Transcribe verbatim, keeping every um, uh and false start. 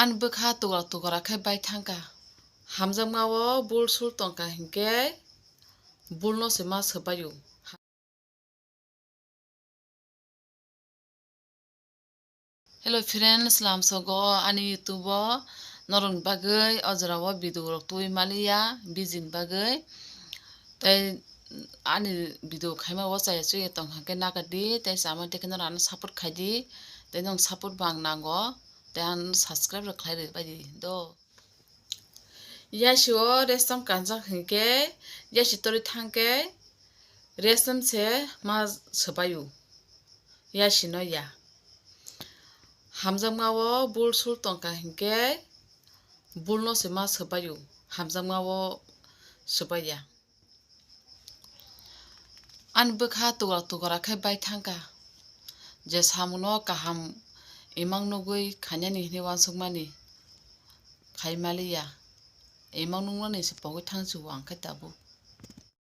Ani bwkha tukra tukra khe bai thangkha. Hamjakma o bul sul tongkha hinkhe bulno se ma swbaio. Hello friends, lamsogo ani YouTube o norokni bagwi o jora o video rok tubui maliya, bijini bagwi. Tei ani video khaima o chaya chuya tong kha khe nakadi, tei chama tei khe norok ano support khaidi, tei nong support bo ang nango, tei ang subscribe rok khlai rwbaidi do. Yasi o resam kanjak hinkhe, yasi tori thangkhe resam se ma swbaio. Yasi no ya. Hamjakma o bul sul tongkha hinkhe bulno se ma swbaio. Hamjakma o swbaiya. Ani bwkha tukra tukra khe bai thangkha. Je samuno kaham imang nugwi khainani hinwi uansukmani khai maliya. Imang nungnani se pogwi thangsi o ang khe tabuk.